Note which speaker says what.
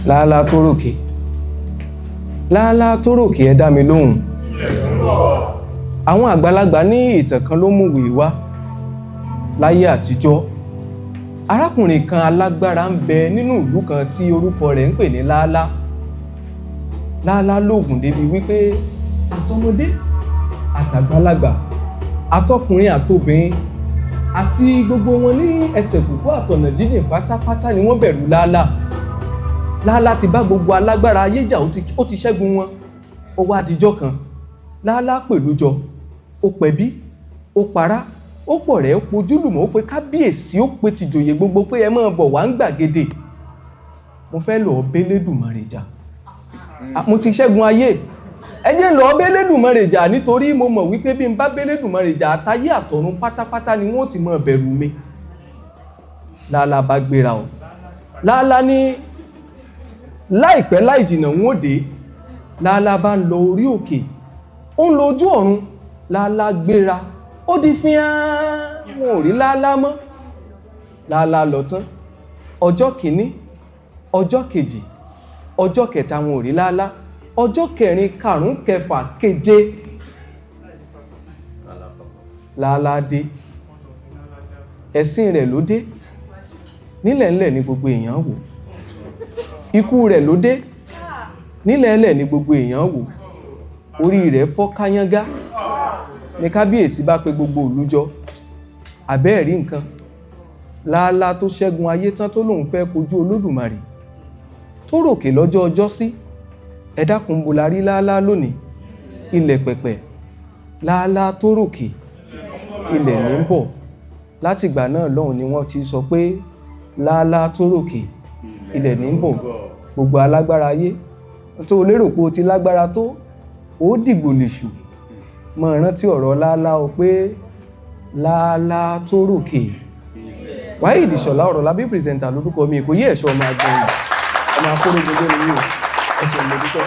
Speaker 1: Láálá tó ròkè, láálá tó ròkè, ẹ dá mi lóhùn. Àwọn àgbàlagbà ní ìtàn kan ló mú wèé wá. Láyé àtijọ́, arákùnrin kan alágbára ń bẹ nínú ìlú kan tí orúkọ rẹ̀ ń pè ní Láálá. Láálá lóògùn débi wípé àtọmọdé àtàgbàlagbà, àtọkùnrin àtobìnrin àti gbogbo wọn ní ẹsẹ̀ kúkú àtọ̀nà jíjìn pátápátá ni wọ́n bẹ̀rù Láálá. Láálá ti bá gbogbo alágbára ayé jà, ó ti ṣẹ́gun wọn. Ó wá dijọ́ kan, Láálá pẹ̀lú jọ, ó pẹ̀bí, ó pará, ó pọ̀ rẹ̀, ó pojúlùmọ̀, ó pe kábíyèsí, ó pe tìjòyè gbogbo pé ẹ máa bọ̀ wá ń gbàgede, mo fẹ́ lọ́ọ́ b'Elédùmarè jà. Mo ti ṣẹ́gun ayé, ẹ jẹ́ n lọ́ọ́ b'Elédùmarè jà, nítorí mo mọ̀ wípé bí n bá b'Elédùmarè jà, àtayé àtọ̀run pátápátá ni wọ́n ti máa bẹ̀rù mi. Láálá bá gbéra o. Láálá ní láìpẹ́ láì jìnnà wọn ò dé. Láálá bá ń lọ orí òkè, ó ń lọ ojú ọ̀run. Láálá gbéra, ó di fíán, wọn ò rí Láálá mọ́. Láálá lọ tán. Ọjọ́ kìíní, ọjọ́ kejì, ọjọ́ kẹta, wọn ò rí Láálá. Ọjọ́ kẹrin, karùn-ún, kẹfà, keje, Láálá dé. Ẹ̀sìn rẹ̀ ló dé nílẹ̀ ńlẹ̀ ní gbogbo èèyàn wò. Ikú rẹ̀ ló dé nílẹ̀ ńlẹ̀ ní gbogbo èèyàn wò. Orí rẹ̀ fọ́ káyángá. Ní kábíyèsí bá pe gbogbo ìlú jọ, àbẹ́ẹ̀rí nǹkan, Láálá tó ṣẹ́gun ayé tán tó lóun fẹ́ kojú Olódùmarè, tó ròkè lọ́jọ́ ọjọ́ sí, ẹ dákun, bo la rí Láálá lónìí? Ilẹ̀ pẹ̀pẹ̀. Láálá tó ròkè, ilẹ̀ ní ń bọ̀. Látìgbà náà lọ́hùn ni wọ́n ti sọ pé láálá tó ròkè, ilẹ̀ ní ń bọ̀. Gbogbo alágbára ayé tó o lérò pé o ti lágbára tó, ó dìgbò lèṣù. Mọ̀ rántí ọ̀rọ̀ Láálá o, pé láálá tó ròkè. Wáyé Ìṣọ̀lá Ọ̀rọ̀lábí presenter lórúkọ mi. Kò yí ẹ̀ṣọ́ ọmọ agbọ̀nyìn, ọmọ akóró gbogbo ni mí o. Ẹ ṣé, mo dúpẹ́.